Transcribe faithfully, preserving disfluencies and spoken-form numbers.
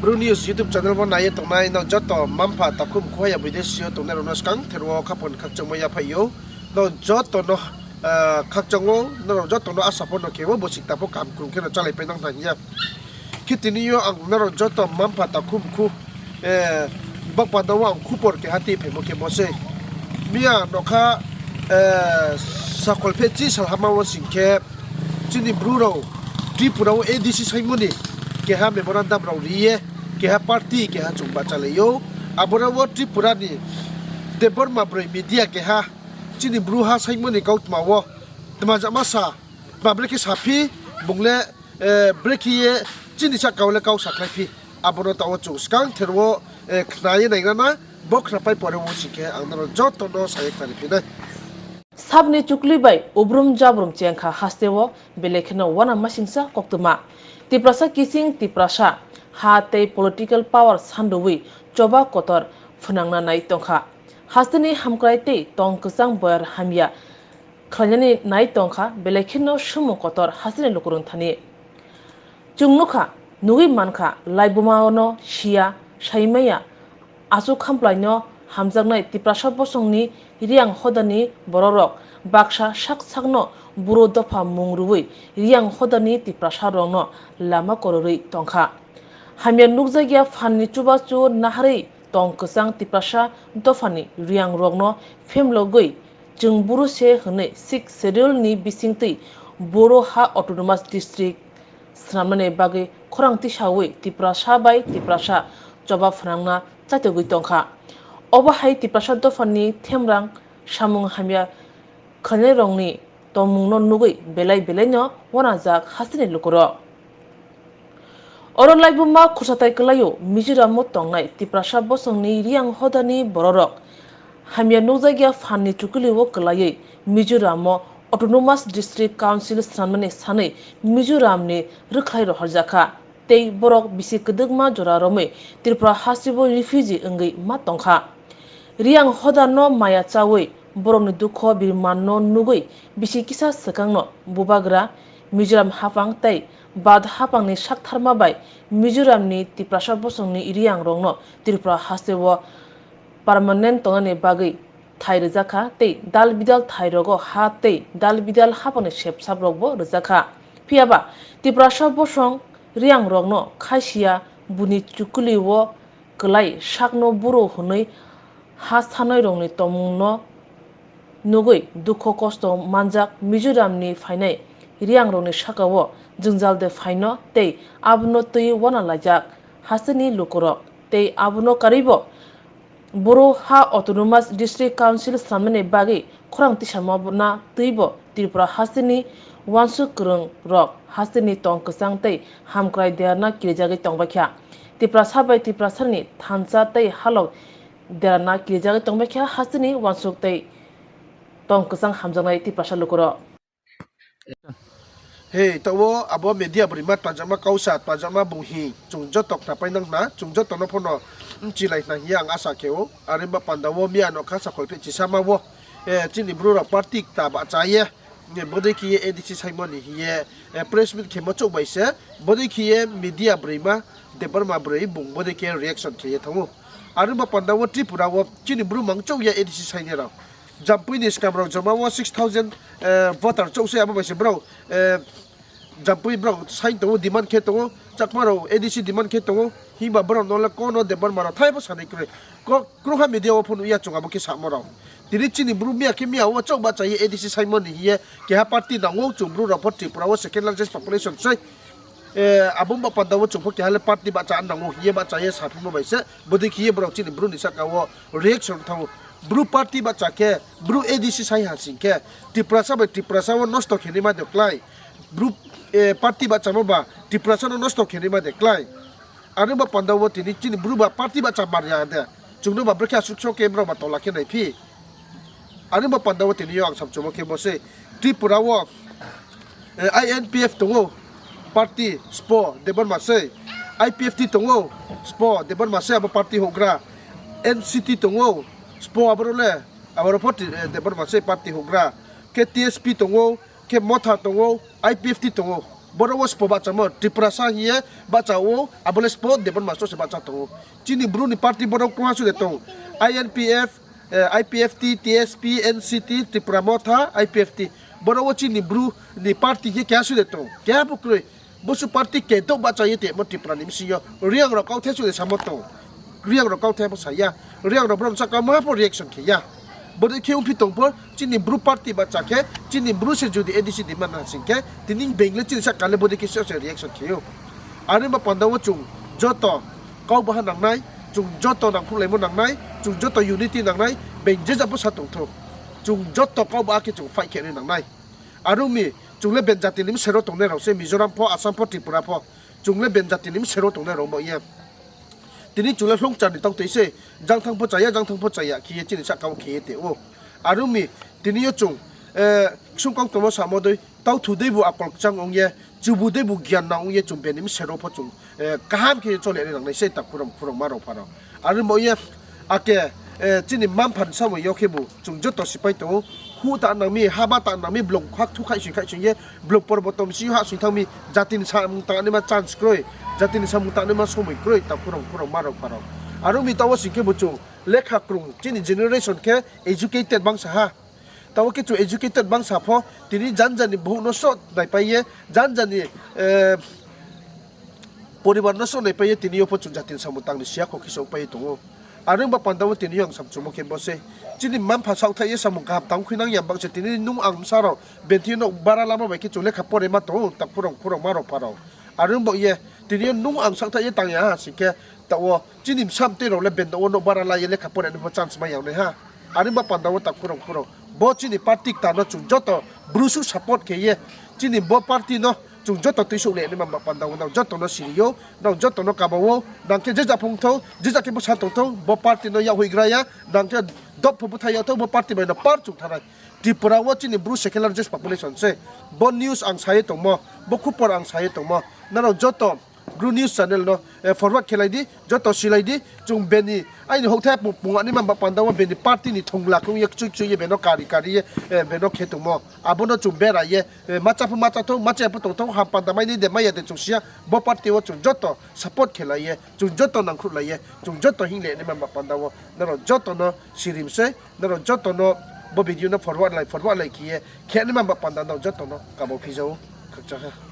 Bru News YouTube channel wo nai ye tongnai nrao joto mma-mpha takhu mkhu haya bidesi yo tongnai rao no skang ther wo khaphang khakchangmo yaphaih ou. Nrao joto no, eh, khakchang ou, nrao joto no asa pho no khe wo bosi kta pho kaham krung khe no chálaipai nang hna hing ye. Khe tini yo ang nrao joto mma-mpha takhu mkhu, eh, bapanda wo ang khupor keha tui phaimo khe bo sei. Miya nokha, eh, sakhol phe chi salhama wo sing khe, chini Bru rao Tripura wo A D C saingmo ni keha memorandum rao ri ye, keha party keha chung bahchalai ou. Aboro wo Tripura ni Debbarma broi media keha chini Bru ha saingmo ni kautma wo tma jama sa, tma brekhe saphi, bung le, eh, brekhe ye chini sahka wo le kau sakhlaiphi. Abo no taoh wo chung skang ther wo, eh, khna ye naigra na, bo khnapai pore wo sing khe ang nrao joto no sa ye khnariphi nai. Sab ni chukli bai ubrum jabrum chengkha haste wo belai kheno uana masingsa koktwma. Tiprasa kising Tiprasa ha tei political power sandowi choba kotor phwnangna nai tongkha. Haste ni hamkrai tei tong kwchang boyar hamya khlainani nai tongkha, belai kheno sumung kotor haste ni lukurung thani. Chung nukha, nugwi mankha, laibuma no siya, saimaya, achu khamplai no hamjaknai Tiprasa bosong ni Reang hoda ni bororok baksa sak sak no buro dopha mung rwi Reang hoda ni Tiprasa rok no lama kororwi tongkha. Hamya nukjakya phan ni chubachu naharwi tong kwchang Tiprasa dopha ni Reang rok no phemlogwi chwng Bru se hwnwi Sixth Schedule ni bisingtwi Boro ha Autonomous District snamnani bagwi khorang tisawi Tiprasa bai Tiprasa choba phwnangna chaitogwi tongkha. Obo hai Tiprasa dopha ni themrang samung hamya khlainairokni tongmung no nugwi belai belai no uanajak haste ni lukurok. Oro laibuma khursathai kwlaio Mizoram o tongnai Tiprasa bosong ni Reang hoda ni bororok hamya nukjakya phan ni chukli o kwlaiwi Mizoram o Autonomous District Council snamnani sanwi Mizoram ni rwkhlai rohorjakha tei borok bisi kwdwkma jora romwi Tripura haste o refugee wngwi ma tongkha. Reang hoda no maya chawi borokni dukho birman no nugwi bisi kisa swkang no bubagra Mizoram haphang tei Bad haphang ni saktharma bai Mizoram ni Tiprasa bosong ni Reang rok no Tripura haste o permanent tongnani bagwi thai rwjakha tei dal bidal thai rogo ha tei dal bidal haphang ni sepsap rokbo rwjakha. Phiyaba Tiprasa bosong Reang rok no khaisiya buni chukli o kwlai sakno buro hwnwi ha sanai rokni tongmung no nugwi dukho kosto manjak Mizoram ni phainai Reang rokni saka o jwngjal de phaino tei abono twi uana laijak haste ni lukurok tei abono karwibo Boro ha Autonomous District Council snamnani bagwi khorang tisama na twibo Tripura haste ni uansuk kwrwng rok haste ni tong kwchang tei hamkrai derana kirijagwi tongbaikha. Tiprasa bai Tiprasa ni thansa tei halok derana kirijagwi tongbaikha haste ni uansuk tei tong kwchang hamjaknai Tiprasa lukurok. He, taoh wo abo media broima tpajama kausa, tpajama bung hing, chung joto khnapai nang hna, chung joto no phono bchilai hna hing ye ang asa khe ou. Are ba panda wo miya nokha sakhol phe chisama wo, eh, chini Bru rao party kta bahcha ye, eh, bodei khe ye A D C saimo ni hing ye, eh, press meet khemo chouh bai se, bodei khe ye media broima, Debbarma broi bung bodei khe reaction khe ye thanng ou. Are ba panda wo Tripura wo chini Bru mang chouh ye A D C sainai rao. Jampui ni skam rao joma wo six thousand, eh, voter chouh se abo bai se brao, eh, Jampui brao sign tong ou, demand khe tong ou, Chakma rao A D C demand khe tong ou, himba brao no le kono Debbarma rao thai pho sanai kroi. Ko-, krungha media wo pho nuh ya chung abo khe samo rao. Tini chini Bru miya khe miya wo chouh bahcha ye A D C saimo ni hing ye keha party nang ou, chung Bru rao pho Tripura wo second largest population sei. Eh, abo ba panda wo chung pho keha le party bahcha nang ou hing ye bahcha ye saphimo bai se, bodei khe ye brao chini Bru ni saka wo reaction thanng ou. Bru party bahcha khe, Bru A D C sai ha sing khe, Tiprasa bai Tiprasa wo nosto khe naima de klái. Bru, eh, party bahchamo ba Tiprasa no nosto khe naima de klái. Are ba panda wo tini chini Bru ba party bahcha mar ya de. Chung no ba brekhe asuh khe brao ba tola khe naiphi. Are ba panda wo tini yo ang samchumo khe bo se Tripura wo, eh, I N P F tong ou, party spo Debbarma sei, I P F T tong ou, spo Debbarma sei abo party houhgra, N C T tong ou, spo aboro le, aboro pho ti-, eh, Debbarma sei party houhgra, khe T S P tong ou, khe Motha tong ou, I P F T tong ou. Boro wo sbo bahchamo Tiprasa hing ye bahcha ou, abo le sbo Debbarma sbo se bahcha tong ou. Chini Bru ni party boro krungha sui de tong. I N P F, eh, I P F T, T S P, N C T, Tipra Motha, I P F T. Boro wo chini Bru ni party khe keha sui de tong. Keha pho kroi. Bosu party keto bahcha ye tongmo Tripura ni bsing yo. Reang rao kauthai sui de samo tong. Reang rao kauthai pho sa ya. Reang rao brom saka ma pho reaction khe ya. Bodei khe ongphi tong pho, chini Bru party bahcha khe, chini Bru se jodi A D C demand na sing khe, tini being le chini saka le bodei khe se reaction khe ou. Are ba panda wo chung joto kau baha nangnai, chung joto nangkhruhlaimo nangnai, chung joto unity nangnai, being je ja pho sa tongthou. Chung joto kau baha khe chung fight khe nai nangnai. Are ong mi, chung le being jati ni bsero tongnai rao se, Mizoram pho, Assam pho, Tripura pho. Chung le being jati ni bsero tongnai rao bo ye. Tini chung le hloungchar ni tautoi se, jangthang pho cha ya, jangthang pho cha ya khe ye chini saka wo khe ye tong ou. Are ong mi, tini yo chung, eh, ksung kau tongmo samo dei, tauthu deibu akol kchang ong ye, chubu deibu gian nang ong ye chung being ni bsero pho chung, eh, kaham khe ye chole nai nangnai se takhu rao, khurao ma rao pha rao. Are ong bo ye, ake, eh, chini mma-mpha ni samung yo khebu chung joto sipai tong ou, huh ta nang mi, haba ta nang mi, blung khak thu khaihsoing khaihsoing ye, blung porbotom si hahsoing thanng mi, jati ni samung tangnaima chance kroi, jati ni samung tangnaima somoi kroi, takhu rao, khurao ma rao pha rao. Are ong mi taoh wo sing khebu chung lekha krung, chini generation khe educated bangsa ha. Taoh wo khe chung educated bangsa pho, tini janja ni bhouh no sroh naipai ye, janja ni, eh, poribar no sroh naipai ye tini yo pho chung jati ni samung tang ni siya kho khe songpai ye tong ou. Are ong ba panda wo tini yo ang samchumo khe bo se. Chini mma-mpha saohthaih ye samung kaham tang khuinang ya bak se tini nung ang bsa rao, being thing yo nouh bara lamo bai khe chung lekha pore ma tong ou, takhu rao, khurao ma rao pha rao. Are ong bo ye, tini yo nung ang saohthaih ye tang ya ha sing khe, taoh wo chini bsa mtoi rao le being nouh wo nouh bara la ye lekha pore ni pho chance mai ya nai ha. Are ong ba panda wo takhu rao, khurao, bo chini party kta no chung joto Bru suh support khe ye, chini bo party no chung joto tuisouh le naima ba panda wo nrao joto no siri ou, nrao joto no kaba ou, nang khe je ja phung thou, je ja khe bsa tongthou, bo party no yak hoihgra ya, nang khe dopha búthaih yag thou, bo party bai no par chung thanng nai. Tripura wo chini Bru second largest population se. Bo news ang sa ye tongmo, bo khupor ang sa ye tongmo. Nrao joto Bru news channel no, eh, forward khe lai di, joto si lai di, chung being ni, aini houhthai pung, pung ani ma ba panda wo being ni party ni thongla khe ong ye kchui kchui ye being no kari kari ye, eh, being no khe tongmo. Abo no chung bera ye, eh, ma chá pho ma chá thou, ma chá ya pho tong thou, ham panda mai ni de mai ya de chung si ya, bo party wo chung joto support khe lai ye, chung joto nangkhruh lai ye, chung joto hing le naima ba panda wo, nrao joto no sirim se, nrao joto no bo video no forward lai, forward lai khe ye, khe naima ba panda nrao joto no kaba phi ja ou, khakchang ha.